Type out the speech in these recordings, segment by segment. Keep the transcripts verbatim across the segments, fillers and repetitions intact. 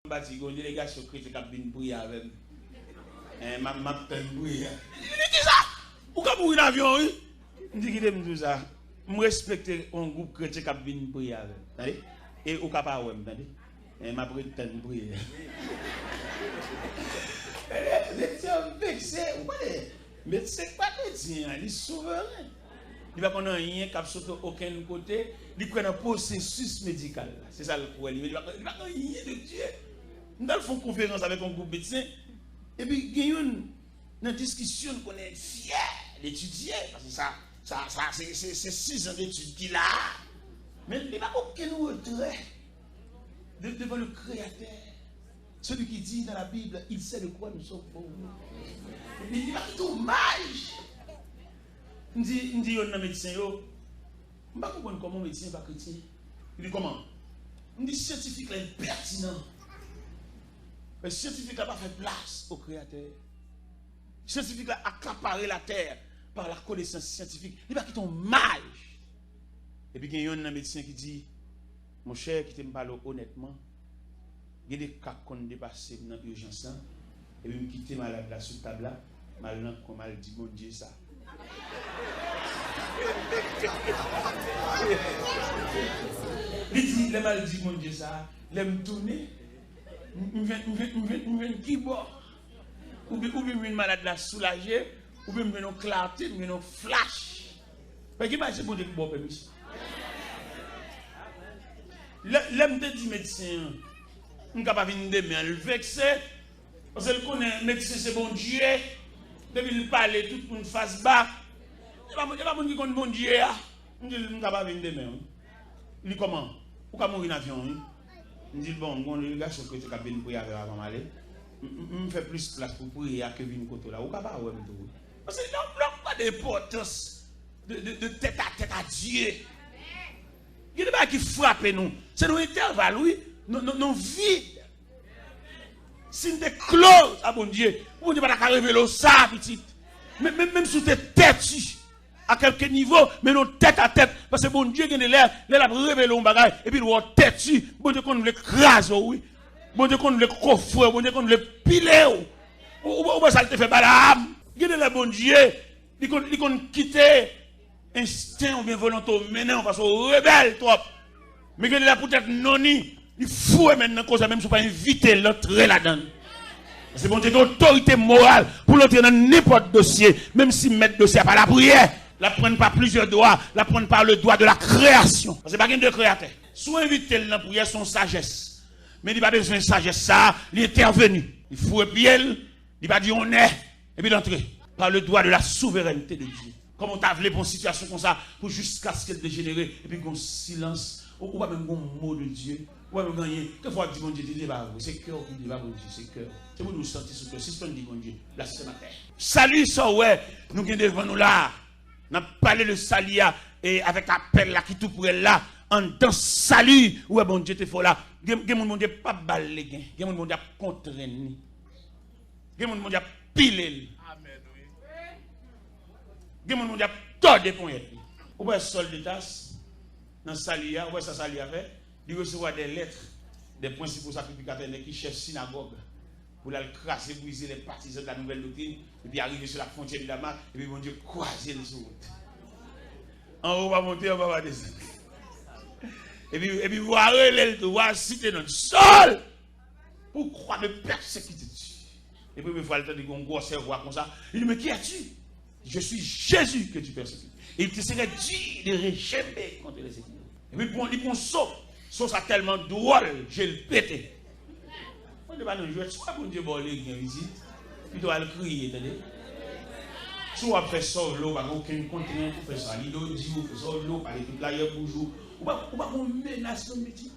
M pati, gen yon delegasyon kretyen k ap vin priye avè m. Eh, m ap, m ap tann priyè a. Li di, "Kisa? Ou ka mouri nan avyon, wi." M di, "Kite m di w sa. M respekte yon gwoup kretyen k ap vin priye avè m. Tande? E ou ka pa wè m, tande? Eh, m ap ret tann priyè a." Mesye, m vekse. Ou konnen, medsen k pa kretyen an, li souveren. Li pa konn anyen k ap sot okenn kote. Li kwè nan pwosesis medikal la. Se sa l kwè. Li, li pa, li pa konn anyen de Dye. M t al fè yon konferans avèk yon gwoup medsen. Epi gen youn nan diskisyon, n konnen fyè, l etidye. Paske sa, sa, sa se, se, se sizan detid ki la a. Men li pa okenn retrè de, devan le Créateur. Celui qui dit dans la Bible, il sait de quoi nous sommes faits. Li, li pa kite yon maj. M di, m di youn nan medsen yo, m pa konprann kòman yon medsen pa kretyen. Li di, "Kòman?" M di, "Syantifik la enpètinan. Men syantifik la pa fè plas o Kreyatè. Syantifik la akapare latè par la konesans syantifik. Li pa kite yon maj." Epi gen youn nan medsen ki di, "Monchè, kite m pale w onètman. Gen de ka k konn depase m nan ijans lan, epi m kite malad la sou tab la, m al nan kwen m al di Bondye sa." Li di, "Lè m al di Bondye sa, lè m tounen, m, m jwenn, m jwenn, m jwenn, m jwenn kibò. Oubyen, oubyen m jwenn malad la soulaje, oubyen m jwenn yon klate, m jwenn yon flach." Paske pa se Bondye ki ba w pèmisyon. Lè, lè m te di medsen an, "M ka pa vin demen an," l vekse. Paske l konnen medsen se Bondye. Depi l pale, tout moun fas ba. E pa, e pa moun ki konn Bondye a. M di l, "M ka pa vin demen, wi." Li, "Kòman? Ou ka mouri nan avyon, wi." M di l, "Bon, m gon delegasyon kretyen k ap vin priye avè w avan m ale. M, m, m fè plis plas pou priye a ke vin kote w la. Ou ka pa wè m tou, wi." Paske lè, lè w gade enpòtans de, de, de tèt a tèt a Dye. Gen de bagay ki frape nou. Se nan entèval, wi. Nan, nan, nan vid. Si n te close a Bondye, Bondye pa ta ka revele w sa, pitit. Men, men, menm si w te tèti, a kèlke nivo, men non tèt a tèt. Paske Bondye gen de lè, lè l ap revele w yon bagay, epi l wè w tèti, Bondye konn vle kraze w, wi. Bondye konn vle kofre w, Bondye konn vle pile w. Ou, ou, ou wè sa l te fè Balaam? Gen de lè Bondye, li konn, li konn kite ensten oubyen volonte w mennen w paske w rebèl twòp. Men gen de lè poutèt non ni, li foure men l nan koze a, menm si w pa envite l antre ladan l. Paske Bondye gen otorite moral pou l antre nan nenpòt dosye, menm si mèt dosye a pa lapriyè. L ap prann pa plizyè dwa, l ap prann pa le dwa de la kreyasyon. Paske pa gen de kreyatè. Si w envite l nan priyè, se yon sajès. Men li pa bezwen sajès sa a, li entèveni. Li foure pye l, li pa di yon nè, epi l antre. Par le dwa de la souverènte de Dye. Kòman w ta vle pou yon sitiyasyon konsa, pou jiskaske l dejenere, epi gon silans, ou, ou pa menm gon mo de Dye, ou pa menm gen anyen. Kèlkefwa w ap di Bondye, Bondye pa vre, se kè w ki di, pa Bondye, se kè w. Se pou nou santi sou kè, sispann di Bondye, blasfematè. Sali sa w wè, nou gen devan nou la a. N ap pale de sali a, e avèk apèl la ki tou prè la, anndan sali, ou wè Bondye te fè w la. Gen, gen moun Bondye p ap ba l legen, gen moun Bondye ap kontrenn li. Gen moun Bondye ap pile l. Amèn, wi. Gen moun Bondye ap tòde ponyèt li. Ou wè Sòl de Tas nan sali a, ou wè sa sali a fè? Li resevwa de lèt de prensipal sakrifikatè, nèg ki chèf sinagòg, pou l al kraze brize les partisans de la nouvelle doctrine, epi arive sou la frontière de Damas, epi Bondye kwaze l sou wout. Anwo pa monte, anba pa desann. Epi, epi wa rele l tou, wa site non l, Sòl! Pourquoi me persécutes-tu? E premye fwa l tande gen yon gwosè vwa konsa, li di, Mais qui es-tu? Je suis Jésus que tu persécutes. Et il te serait dur de rejeter contre les ennemis. Epi bon, li pran so. So sa tèlman dwòl, je l pete. Bondye pa nan jwèt, si w wè Bondye ba w legen, pitit, pito w al kriye, tande. Si w ap fè sa w vle, ou pa gen okenn kontrent, ou fè sa lidè w di w, fè sa w vle, ou pale tout layè bouch ou. Ou pa, ou pa gen menas non, pitit.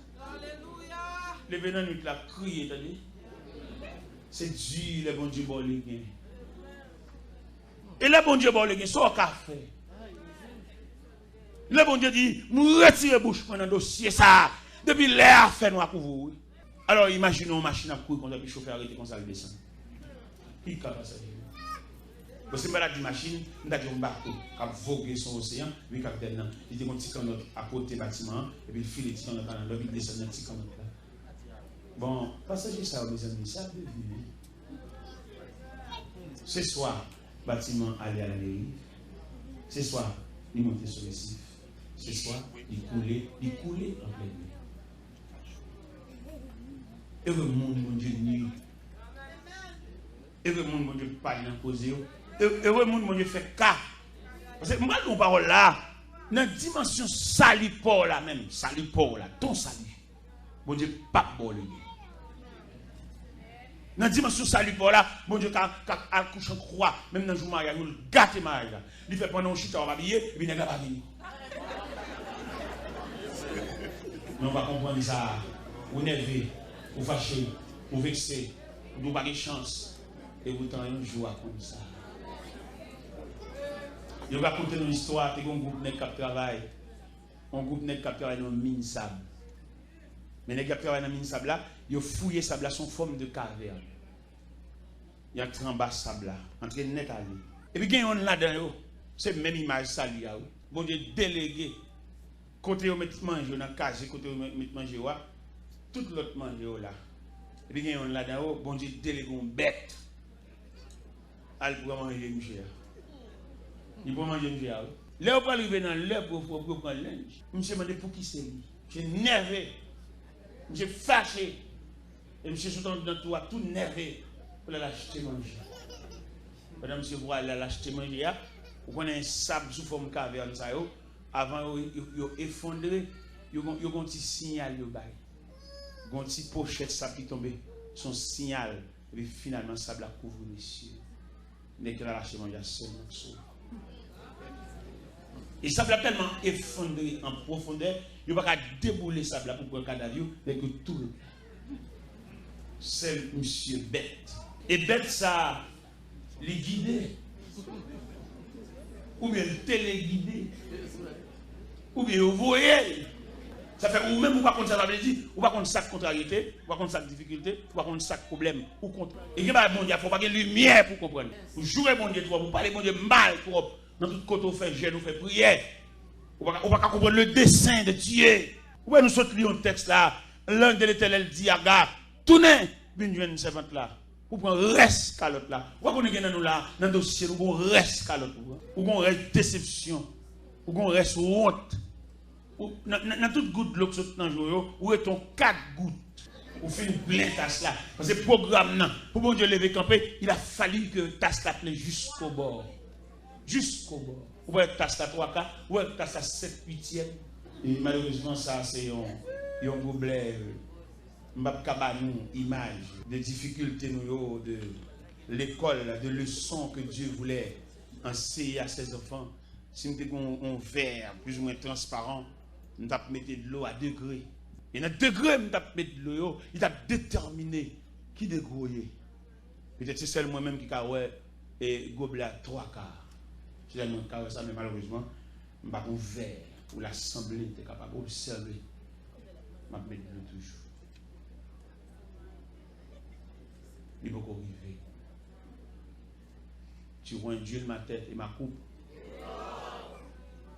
Leve nan nwit la, kriye, tande. Se di lè Bondye ba w legen. E lè Bondye ba w legen, sa w ka fè? Lè Bondye di, "M retire bouch mwen nan dosye sa a," depi lè a fè nwa kouvri w, wi. Alò, imajine yon machin ap kouri konsa, epi chofè a rete konsa, l desann. Ki ka pasaje? Bon, si m pa ta di machin, m ta di yon bato k ap voge sou oseyan, epi kapitèn nan, li te gen yon ti kannòt akote batiman an, epi l file ti kannòt la nan lòt, epi l desann nan ti kannòt la. Bon, pasaje sa yo, mezanmi, sa ap devni, wi. Se swa batiman ale a la deriv, se swa li monte sou resif, se swa li koule, li koule an plen mè. Ere moun Bondye nui. Ere moun Bondye pale nan koze yo. E- Ere moun Bondye fè ka. Paske m pral di yon pawòl la, nan dimansyon sali pa w la menm, sali pa w la, ton sali, Bondye p ap ba w li. Nan dimansyon sali pa w la, Bondye ka, ka al kouche an kwa, menm nan jou maryaj ou, l gate maryaj la. Li fè pandan w chita w ap abiye, epi nèg la pa vini. Men w pa konprann sa. Ou nève, ou fache, ou vekse, ou di w pa gen chans. E poutan yon jou w a konn sa. Yo rakonte nou istwa, te gen yon gwoup nèg k ap travay. Yon gwoup nèg k ap travay nan yon min sab. Men nèg y ap travay nan min sab la, yo fouye sab la, se yon fòm de kavèn. Y antre anba sab la, antre nèt ale. Epi gen yonn ladan yo, se menm imaj sali a, wi. Bondye delege kote yo met manje yo, nan kaze kote yo met manje yo a, tout lòt manje yo la. Epi gen yonn ladan yo, Bondye delege yon bèt. Al pran manje misye a. Li pran manje misye a, wi. Lè yo pral rive nan lè pou, pou, pou yo pran lenj, misye mande pou ki se li. Misye nève. Misye fache. E misye sot anndan tou a tou nève pou l al achte manje. Pandan misye prale al achte manje a, ou konnen sab sou fòm kavèn sa yo, avan yo, yo, yo efondre, yo gon, yo gon ti siyal yo bay. Gon ti pochèt sab ki tonbe, se yon siyal. Epi finalman, sab la kouvri mesye. Nèg ki al achte manje a sèlman k sove. E sab la tèlman efondre an pwofondè, yo pa ka deboule sab la pou pran kadav yo, nèg yo tou ret la. Sèl misye bèt. E bèt sa a, li gide. Oubyen l telegide. Oubyen yo voye l. Sa fè ou menm ou pa konn sa sa vle di, ou pa konn sa k kontraryete, ou pa konn sa k difikilte, ou pa konn sa k pwoblèm, ou konn. E gen bagay Bondye ap fè, ou pa gen limyè pou konprann. Ou joure Bondye twòp, ou pale Bondye mal twòp. Nan tout kote ou fè jèn, ou fè priyè. Ou pa ka, ou pa ka konprann le dessein de Dieu. Ou wè nou sot li yon tèks la, l'ange de l'Éternel di Aga, tounen, vin jwenn sèvant la. Ou pran rès kalòt la. Ou pa konnen gen nan nou la, nan dosye nou, gon rès kalòt ou pran. Ou gon rès desepsyon. Ou gon rès wont. Ou, nan, nan, nan tout gout dlo k sot nan je w yo, ou rete yon kat gout. Ou fin plen tas la. Paske pwogram nan, pou Bondye leve kanpe, il a fallu que tas la plen jusqu'au bord. Jusqu'au bord. Ou wè tas la twa ka, ou wè tas la sèt uityèm. E malerezman, sa se yon, yon goblè. M p ap ka ba nou imaj de difikilte nou yo, de lekòl, de leson que Dieu voulait enseigner à ses enfants. Si m te gen yon, yon vè plizoumwen transparan, m t ap mete dlo a degre. E nan degre m t ap met dlo yo, li t ap detèmine ki degre w ye. Petèt se sèl mwen menm ki ka wè, e, goblè a twa ka. Se sèl mwen ki ka wè sa, men malerezman, m pa gen yon vè pou lasanble te kapab obsève. M ap met dlo toujou. Li poko rive. Tu vois un Dieu de ma tête et ma coupe.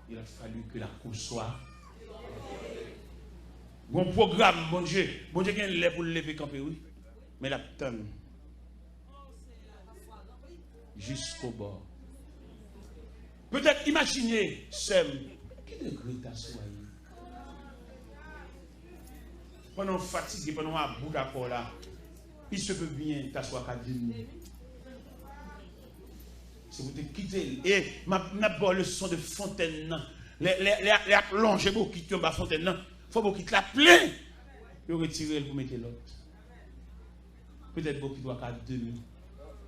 Il a fallu que la coupe soit. Gon pwogram, Bondye. Bondye gen lè pou l leve kanpe, wi. Men l ap tann. Jusqu'au bord. Petèt, imajine, sè m, ki degre tas ou a ye? Pandan w fatige, pandan w about akò la, il se peut bien tas ou a ka diminye. Se pou te kite l. E m ap, m ap ba w leson de fontèn nan. Lè, lè, lè, lè y ap lonje bokit yo anba fontèn nan, fò bokit la plen. Yo retire l pou mete lòt. Petèt bokit ou a ka demi.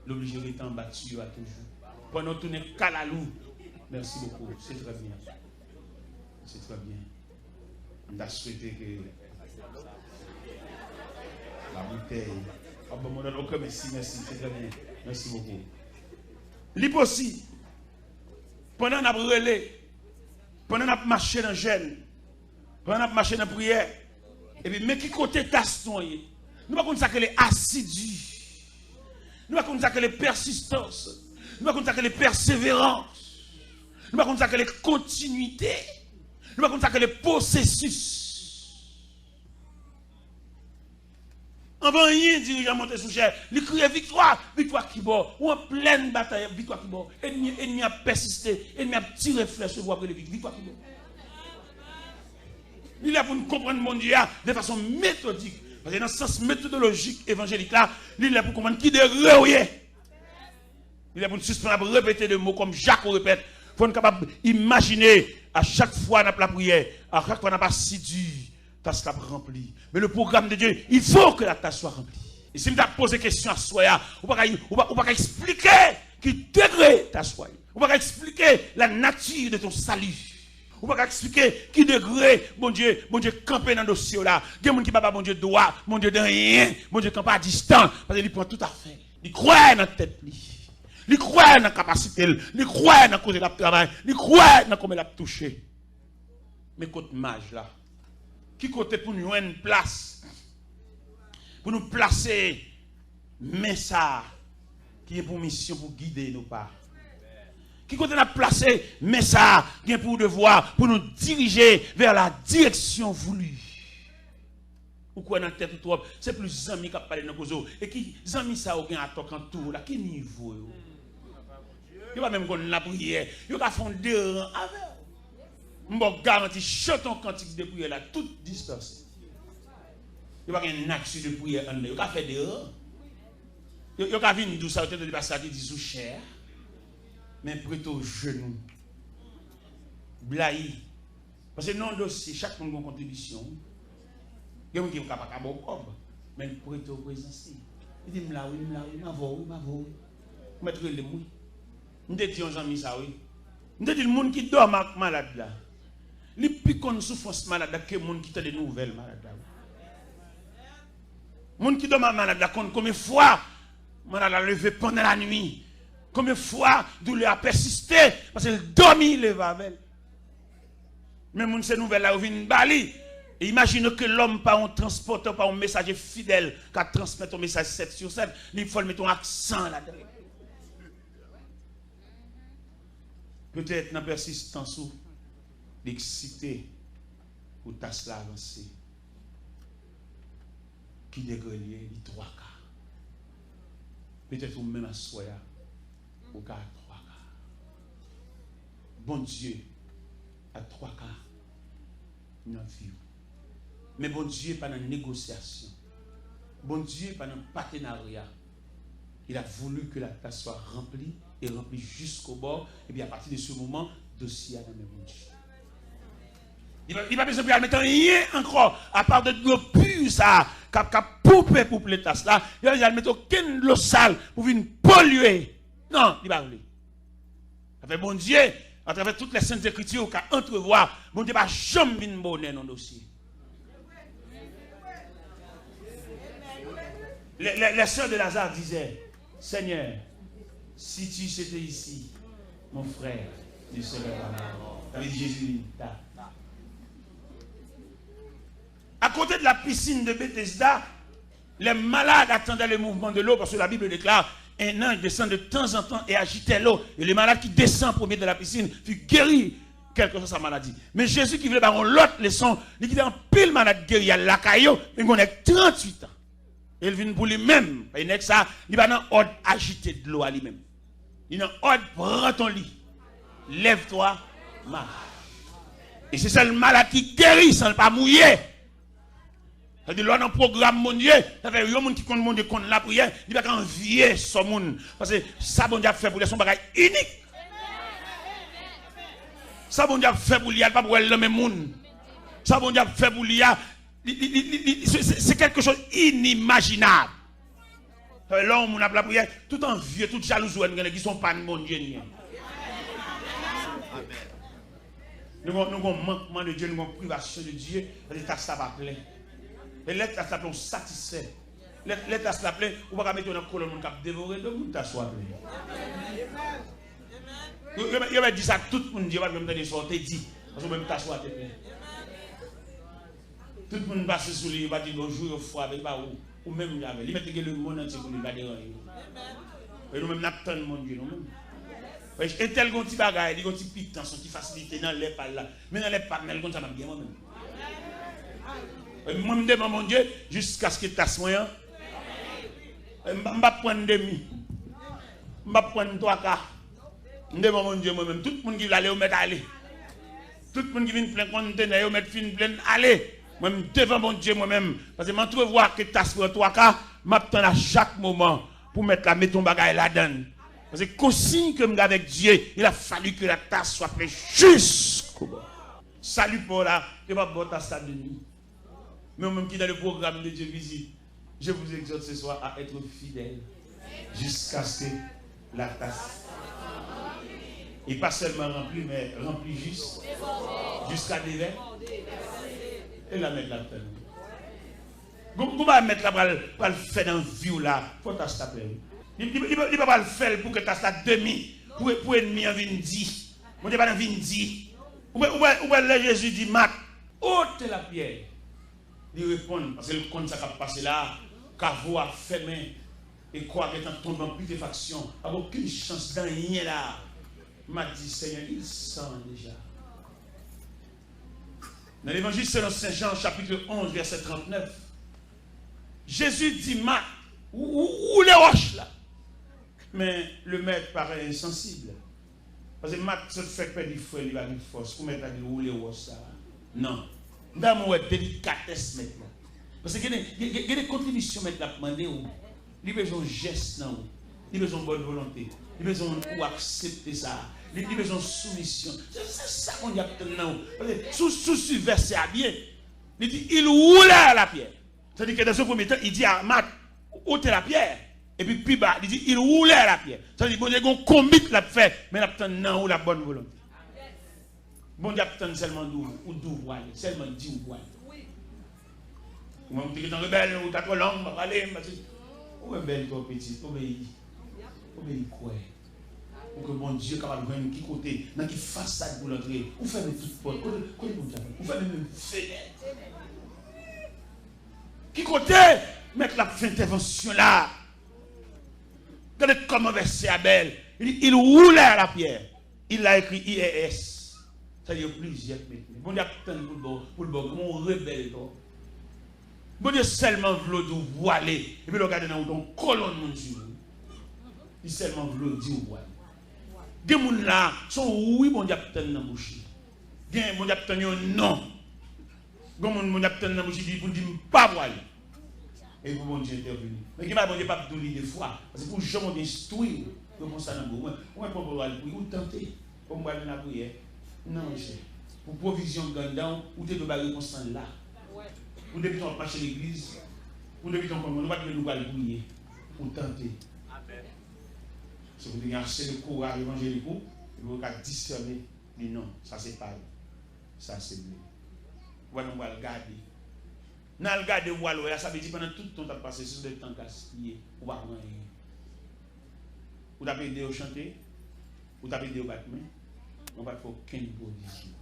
L oblije rete anba tiyo a toujou. Pandan w tounen kalalou. Merci beaucoup. C'est très bien. C'est très bien. M ta swete ke la boutèy. W ap ban mwen lòt. Ok, mèsi, mèsi. C'est très bien. Merci beaucoup. Li posib. Pandan n ap rele, pandan n ap mache nan jèn, pandan n ap mache nan priyè, epi men ki kote tas nou an ye. Nou pa konn sa k rele asidi. Nou pa konn sa k rele pèsistans. Nou pa konn sa k rele pèseverans. Nou pa konn sa k rele kontinwite. Nou pa konn sa k rele pwosesis. Anvan anyen, dirijan monte sou chè, li kriye, "Viktwa! Viktwa kibò?" Ou an plèn batay, viktwa kibò? Enmi, enmi ap pèsiste, enmi ap tire flèch sou ou, w ap rele, "Viktwa kibò?" Li lè pou n konprann Bondye a de fason metodik. Paske nan sans metodolojik evanjelik la, li lè pou konprann ki degre w ye. Li lè pou n sispann ap repete de mo kòm Jako repèt. Fò n kapab imajine a chak fwa n ap lapriyè, a chak fwa n ap asidi, tas la ap ranpli. Men le pwogram de Dye, il faut que la tâche soit remplie. E si m ta poze kesyon aswè a, ou pa ka, ou pa, ou pa ka eksplike ki degre tas la ye. Ou pa ka eksplike la nature de ton salut. Ou pa ka eksplike ki degre Bondye, Bondye kanpe nan dosye w la. Gen moun ki pa ba Bondye dwa, Bondye de anyen, Bondye kanpe a distan, paske li pran tout afè. Li kwè nan tèt li. Li kwè nan kapasite l. Li kwè nan kote l ap travay. Li kwè nan konbyen l ap touche. Men kot maj la? Ki kote pou n jwenn plas pou nou plase men sa a ki gen pou misyon pou gide nou pa? Ki kote n ap plase men sa a ki gen pou devwa pou nou dirije vers la direction voulue? Ou kwè nan tèt ou twòp, se plis zanmi k ap pale nan koze w. E ki zanmi sa yo gen atò k antoure w la? Ki nivo yo? Yo pa menm konn lapriyè. Yo ka fè yon deran avè w. M ba w garanti, chante yon kantik de priyè la, tout dispanse. Yo pa gen nature de priyè anndan. Yo ka fè deran. Yo, yo ka vin di w sa yo te tande pastè a te di sou chè a. Men prete w jenou. Blayi. Paske nan yon dosye, chak moun gen yon kontribisyon. Gen moun ki ka pa ka ba w kòb, men l prete w prezans li. Li di, "M la wi, m la wi, m avè w wi, m avè w wi. Ou mèt rele m wi." M te di yon zanmi sa wi. M te di l, moun ki dòmi ak malad la, li pi konn soufrans malad la ke moun ki tande nouvèl malad la wi. Moun ki dòmi ak malad la konn konbyen fwa malad la leve pandan lanwi. Konbyen fwa doulè a pèsiste, paske l dòmi, leve avè l. Men moun se nouvèl la yo vin ba li. E imajine ke lòm pa yon transpòtè, pa yon mesaje fidèl, ka transmèt yon mesaj sèt sou sèt, li fò l mete yon aksan ladan l. Petèt nan pèsistans ou, li eksite pou tas la avanse. Ki degre l ye? Li twa ka. Petèt ou menm aswè a, ou ka a twa ka. Bondye a twa ka nan vi w. Men Bondye pa nan negosyasyon. Bondye pa nan patenarya. Il a voulu que la tâche soit remplie et remplie jusqu'au bord. Epi apati de se moman, dosye a nan men Bondye. Li pa, li pa bezwen pou y al mete anyen ankò, apa de dlo pi sa a, k ap, k ap poupe, poupe tas la. Li pa bezwen al mete okenn dlo sal pou vin polye. Non, li pa vle. Afè Bondye, atravè tout les saintes écritures, ou ka antrevwa, Bondye pa janm vin bonè nan dosye. Les, les, les sœurs de Lazare disaient, Seigneur, si tu étais ici, mon frère ne serait pas mort. Sa vle di Jezi vin ta. À côté de la piscine de Bethesda, les malades attendaient le mouvement de l'eau, parce que la Bible déclare, un ange descend de temps en temps et agitait l'eau. Et les malades qui descendent en premier dans la piscine furent guéris, quelle que soit sa maladie. Men Jezi ki vle ba yon lòt leson, li kite anpil malad geri al lakay yo, men gen yon nèg tranntuit an. E l vin pou li menm. Paske nèg sa, li pa nan òd ajite dlo a li menm. Li nan òd pran ton li. Lève-toi, marche. E se sèl malad ki geri san l pa mouye. Sa vle di lè w nan pwogram Bondye, sa fè yon moun ki konn Bondye konn lapriyè, li pa ka anvye sò moun. Paske sa Bondye ap fè pou li a se yon bagay inik. Sa Bondye ap fè pou li a, li p ap wè l nan men moun. Sa Bondye ap fè pou li a, li, li, li, li, li, se, se, se quelque chose inimaginable. Sa vle lè yon moun ap lapriyè, tout anvye, tout jalouzi w wè n gen, ki se yon pàn Bondye n ye. Nou gon, nou gon mankman de Dye, nou gon privasyon de Dye, paske tas la pa plen. E lè tas la plen, ou satisfè. Lè, lè tas la plen, ou pa ka mete w nan kolonn moun k ap devore do moun, tas ou a plen. Yo, yo, yo mèt di sa ak tout moun, Dye pa t janm tande sa w te di, paske ou menm tas ou a te plen. Tout moun pase sou li, yo pa di bonjou, yo frape, e pa ou. Ou menm li avè l. Li mèt gen lemonn antye pou li, li pa deranje w. E nou menm n ap tann Bondye nou menm. Entèl gon ti bagay, li gon ti pitans, yon ti fasilite nan lè pa l la. Men nan lè pa m nan, li konn sa m ap gen mwen menm. E mwen m devan Bondye jiskaske tas mwen an M p ap pran demi. M p ap pran twa ka. M devan Bondye mwen menm. Tout moun ki vle ale, yo mèt ale. Tout moun ki vin plen kontenè, yo mèt fin plen ale. Mwen, m devan Bondye mwen menm. Paske m antrevwa ke tas pran twa ka, m ap tann a chak moman pou mèt la mete yon bagay ladan l. Paske konsiy ke m gen avèk Dye, il a fallu que la tasse soit pleine jusqu'au bord. Sali pa w la, yo p ap ba w tas la demi. Mais au même qui dans le programme de Dieu visite, je vous exhorte ce soir à être fidèle jusqu'à ce que la tasse, et pas seulement remplie, mais remplie juste, jusqu'à déver-, e la mèt la tann. Gon, gon bagay mèt la pral, pral fè nan vi w la, fò tas la plen. Li, li, li, li pa pral fè l pou ke tas la demi, pou, pou ènmi an vin di. Bondye pa nan vin di. Ou wè, ou wè, ou wè lè Jezi di Mat, ôtez la pierre. Li reponn, paske l konn sa k ap pase la, kavo a fèmen, e kò a gentan tonbe an pitefaksyon, pa gen okenn chans de anyen la. Mat di, Seigneur, il sent déjà. Dans l'Évangile selon Saint Jean, chapitre onze, verset trente-neuf, Jezi di Mat, ou, ou, woule wòch la. Men le mèt parèt ensansib. Paske Mat sot fèk pèdi frè li, pa gen fòs pou mèt la di l woule wòch sa. Non. M ta renmen wè delikatès mèt la. Paske gen de, gen, gen, gen de kontribisyon mèt la ap mande w. Li bezwen yon jès nan ou. Li bezwen yon bòn volonte. Li bezwen ou aksepte sa. Li, li bezwen yon soumisyon. Se, se sa Bondye ap tann nan ou. Paske si w, si w swiv vèsè a byen, li di, il roula la pierre. Sa vle di ke dans un premier temps, li di a Mat, ôtez la pierre. Epi pi ba, li di, il roula la pierre. Sa vle di Bondye gen yon konbit l ap fè, men l ap tann nan ou la bòn volonte. Bondye ap tann sèlman di w, ou di w pou ale, sèlman di w pou ale. Ou menm ki te gentan rebèl, ou ta twò long, pa prale, m pa se. Ou rebèl twò pitit, obeyi. Obeyi kwè. Pou ke Bondye kapab jwenn ki kote, nan ki fasad pou l antre. Ou fèmen tout pòt. Kote, kote Bondye ap? Ou fèmen menm fenèt. Ki kote mèt la ap fè entèvansyon la? Gade kòman vèsè a bèl. Li di, il roula la pierre. Il a écrit I E S. Sa yo plizyè k mete. Bondye ap tann pou l ba w, pou l ba w, kòman w rebèl twò. Bondye sèlman vle w di w vwale. Epi lè w gade nan wout yon kolonn moun swiv ou. Li sèlman vle w di w vwale. Gen moun la, se yon wi Bondye ap tann nan bouch li. Gen Bondye ap tann yon non. Gen moun, moun ap tann nan bouch li pou l di, "M pa pwale." E pou Bondye entèveni. Men gen bagay Bondye p ap di w li de fwa. Paske pou jan Bondye enstwi w, repons la nan men w. Ou wè, ou wè, pran pwal priye, ou tante. Bon, m pral nan lapriyè. Non, monchè. Pou pwovizyon k anndan w, ou te dwe bay repons lan la. Pou depi tan w ap mache legliz, pou depi tan w konn, nou pa t vle nou pral priye. Ou tante. Se pou te gen ase de kouraj evanjelik ou, epi ou ka disène. Li non, sa se pay, sa se ble. Ou wè nou pral gade. N al gade, ou al wè, sa vle di pandan tout tan w t ap pase, se de tan gaspiye, ou pa pran anyen. Ou t ap ede yo chante, ou t ap ede yo bat men, men w pa t fè okenn pwovizyon.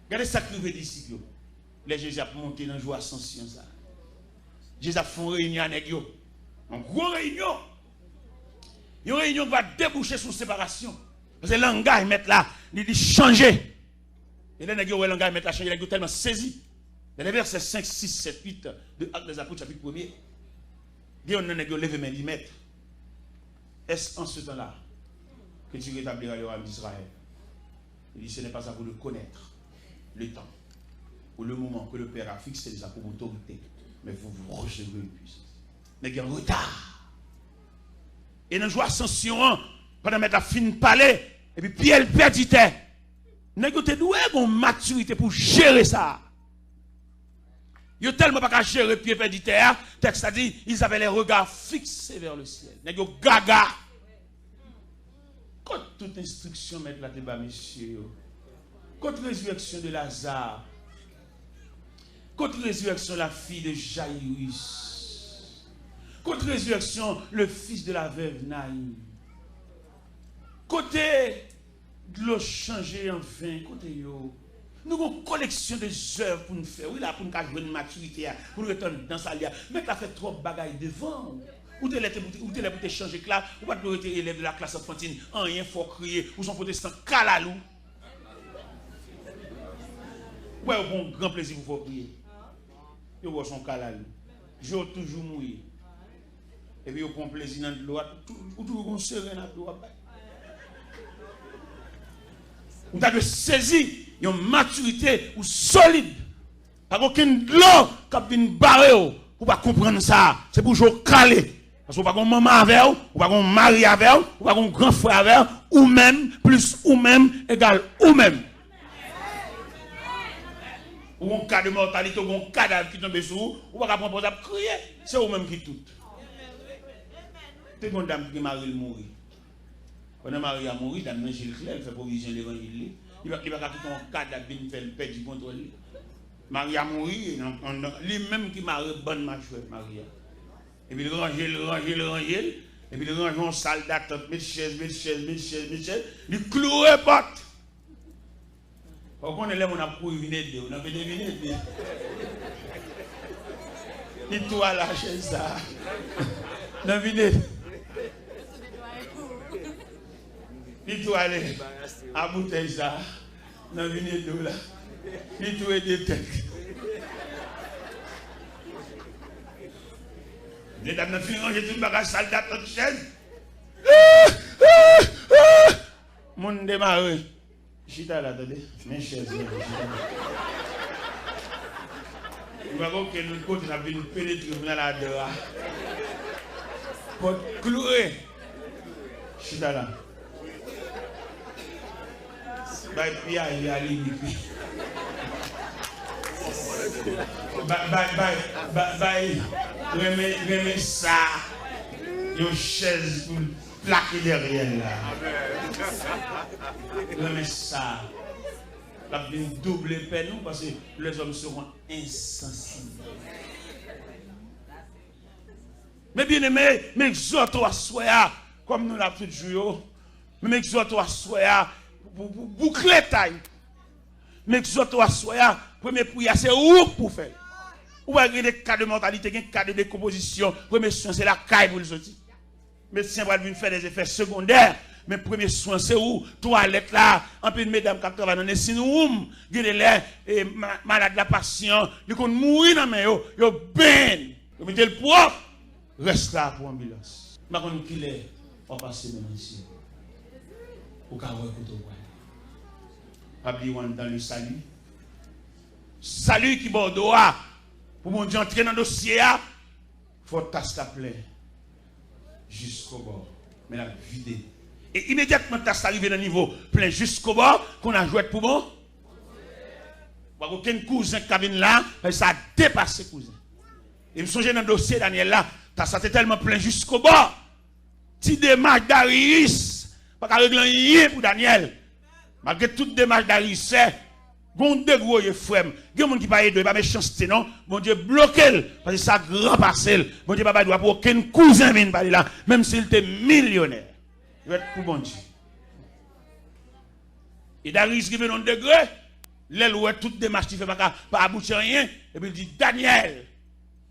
Gade sa k rive disip yo. Lè Jezi ap monte nan jou Asansyon sa, Jezi ap fè yon reyinyon a nèg yo. Yon gwo reyinyon. Yon reyinyon ki va debouche sou separasyon. Paske langaj mèt la, li, li chanje. E lè nèg yo wè langaj mèt la chanje, nèg yo tèlman sezi. Dans les versets cinq, six, sept, huit de Actes des Apôtres, chapitre premier, gen youn nan nèg yo leve men li, Mèt, est-ce en ce temps-là que tu rétabliras le royaume d'Israël? Il dit, ce n'est pas à vous de connaître le temps ou le moment que le Père a fixé déjà pour votre autorité, mais vous, vous recevrez une puissance. Nèg yo an reta. E nan jou Asansyon an, pandan mèt la fin pale, epi Pyè pèdi tè. Nèg yo te dwe gen matirite pou jere sa. Yo tèlman pa ka jere Pyè pèdi tè a, tèks la di, ils avaient les regards fixés vers le ciel. Nèg yo gaga. Kot tout enstriksyon mèt la te ba mesye yo? Kot rezirèksyon de Laza? Kot rezirèksyon lafi de Jayiris? Kot rezirèksyon le fis de la vèv Nayim? Kote dlo chanje an ven? Kote yo? Nou gen yon koleksyon de zèv pou n fè, wi, la, pou n ka jwenn matirite a, pou n ret anndan sa l ye a. Mèt la fè twòp bagay devan w. Ou te lè te, ou te lè pou te chanje klas, ou pa t dwe rete elèv de la classe enfantine, anyen fè w kriye, ou se yon pwotestan kalalou. Ou wè, yo pran yon gran plezi pou fè w kriye. Yo wè w se yon kalalou. Je w toujou mouye. Epi yo pran plezi nan dlo a, ou tou- ou toujou gon seren nan dlo a bay. Ou ta dwe sezi yon matirite ou solid. Pa gen okenn dlo k ap vin bare w pou w pa konprann sa. Se pou je w kale. Paske ou pa gen manman avè w, ou pa gen mari avè w, ou pa gen gran frè avè w, ou menm plis ou menm egal ou menm. Ou gen ka de mòtalite, ou gen kadav ki tonbe sou ou, ou pa ka pran pòz ap kriye. Se ou menm ki tout. Te gen yon dam ki gen mari l mouri. Pandan mari a mouri, dam nan je l klè, l fè pwovizyon levanjil li. Li pa, li pa ka kite yon kadav vin fè l pèdi kontwòl li. Mari a mouri, e nan, nan, nan, li menm ki mare bann machwè mari a. Epi l ranje l, ranje l, ranje l. Epi l ranje yon sal datant, met chèz, met chèz, met chèz, met chèz. Li kloure pòt. Ou konnen lè moun ap kouri vin ede w, nan vin vin ede. Li tou ale a chèz sa. Nan vin ede. Li tou ale a boutèy sa. Nan vin ede w la. Li tou ede tèt. Medam nan fin ranje tout bagay, sal datant, chèz. Moun demare. Chita la, tande. Men chèz mwen, chita la. Nou pa gen okenn lòt kote n ap vin penetre, vin al a dra. Pòt kloure. Chita la. Bay pye a limit li. Bay, bay, bay, bay, bay, renmen, renmen sa. Yon chèz pou l plake dèyè l la. Renmen sa. L ap vin double pèn ou, paske les hommes seront insensibles. Men byeneme, m egzòte w aswè a, kòm nou la tout jou yo, men m egzòte w aswè a, pou, pou, pou boukle tay. M egzòte w aswè a, premye priyè a, se ou k pou fè l. Ou wè gen de ka de mòtalite, gen ka de dekonpozisyon, premye swen se lakay pou l soti. Medsen pral vin fè dèzefè segondè, men premye swen se ou, twalèt la, anpil medam k ap travay nan nursing room, gen de lè, e, ma- malad la, pasyan, li konn mouri nan men yo, yo benyen l, yo mete l pwòp, rès la pou anbilans. M pa konn kilè w ap pase menm ansyen. Ou ka wè kote w prale. Pa bliye w anndan le sali. Sali ki bò w do a. Pou Bondye antre nan dosye a, fò tas la plen jiskobò. Men l ap vide. E imedyatman tas la rive nan nivo plen jiskobò, kounye a jwèt pou bon. Pa gen okenn kouzen k ka vin la, paske sa depase kouzen. E m sonje nan dosye Danyèl la, tas la te tèlman plen jiskobò. Ti demach Dariyis pa ka regle anyen pou Danyèl. Malgre tout demach Dariyis fè, gen yon degre w ye, frè m. Gen moun ki pa ede w, e pa mechanste non. Bondye bloke l, paske sa gran pase l. Bondye pa bay dwa pou okenn kouzen vin pale la, menm si l te milyonè. Jwèt pou Bondye. E Dariyis rive nan yon degre, lè l wè tout demach li fè pa ka, pa abouti anyen, epi l di, Danyèl,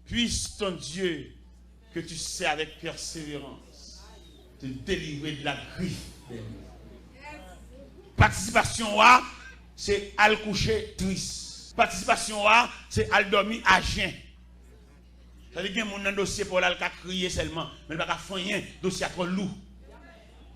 puisse ton Dieu que tu sers avec persévérance te délivrer de la griffe des lions. Patisipasyon w a, se al kouche tris. Patisipasyon w a, se al dòmi ajen. Sa vle di gen moun nan dosye pa w la, l ka kriye sèlman, men l pa ka fè anyen, dosye a twò lou.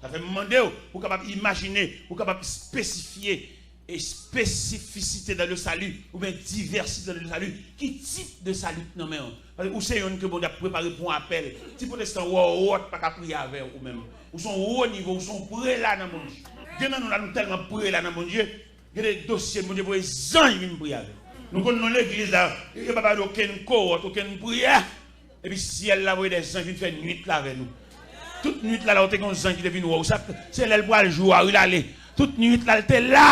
Sa fè m mande w, pou w kapab imajine, pou w kapab espesifye, espesifisite dans le salut, oubyen divèsite dans le salut, ki tip de sali k nan men w? Paske ou se yonn ke Bondye ap prepare pou yon apèl. Ti pwotestan wòwòt pa ka priye avè w ou menm. Ou se yon wo nivo, ou se yon prela nan Bondye. Gen nan nou la, nou tèlman prela nan Bondye, gen de dosye Bondye voye zanj vin priye avè w. Nou konn nan legliz la, yo pa ba nou okenn kowòt, okenn priyè. Epi syèl la voye de zanj vin fè nwit la avè nou. Tout nwit la, la ou te gen yon zanj ki te vin wè w. Sa, se lè l pral jou a, wi, l ale. Tout nwit la, l te la.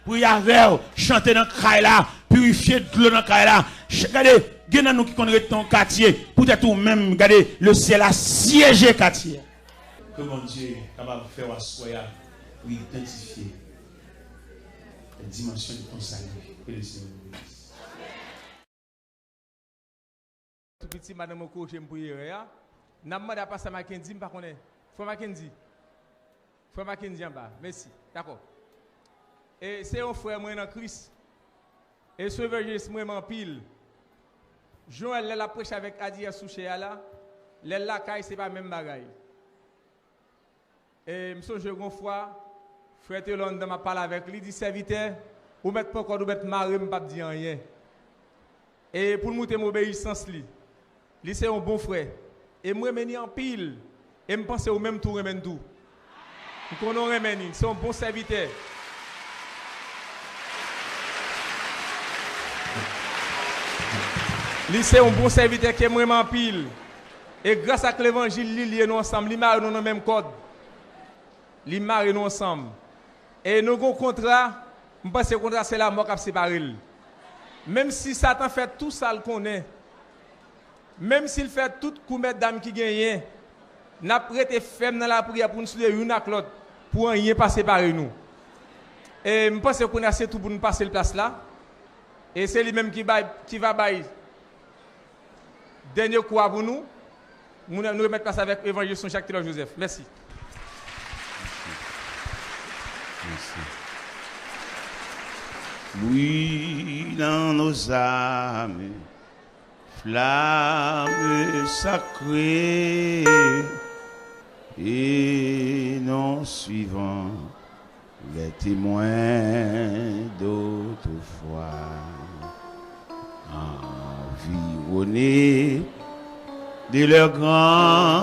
Priye avè w, chante nan kay la, pirifye dlo nan kay la. Ch- Gade, gen nan nou ki konn ret nan yon katye, poutèt ou menm, gade, le ciel a siégé katye a. Ke Bondye kapab fè w aswè a, ou idantifye dimansyon de ton salut. Ke le Seigneur vous bénisse. Tou piti, madanm mwen korije m pou erè a. N ap mande a pastè Mackendy, m pa konnen. Frè Mackendy. Frè Mackendy anba. Mèsi. Dakò. E se yon frè mwen nan Kris. E se yon evanjelis mwen renmen anpil. Joel, lè l ap preche avèk Adrien sou chè a la, Lè l lakay, se pa menm bagay. E m sonje yon fwa, frè Telor anndan, m ap pale avèk li, di, "Sèvitè, ou mèt pran kòd, ou mèt mare m, m p ap di anyen." E pou l montre m obeyisans li, li se yon bon frè. E m renmen li anpil. E m panse ou menm tou renmen l tou. M konnen w renmen li. Se yon bon sèvitè. Li se yon bon sèvitè ke m renmen anpil. E gras ak levanjil li, li e nou ansanm. Li mare nou nan menm kòd. Li mare nou ansanm. E nou gon kontra, m panse kontra se lamò k ap separe l. Menm si Satan fè tou sa l konnen, menm si l fè tout kou mètdam ki genyen, n ap rete fèm nan lapriyè pou n soude youn ak lòt, pou anyen pa separe nou. E m panse kounye a se tou pou nou pase l plas la. E se li menm ki bay, ki va bay dènye kou a pou nou. Nou, nou remèt plas avèk Evanjelis nou, Jacques Telor Joseph. Mèsi. Mèsi. Brille dans nos âmes, flamme sacrée, et non suivant les témoins d'autrefois, environnés de leurs grands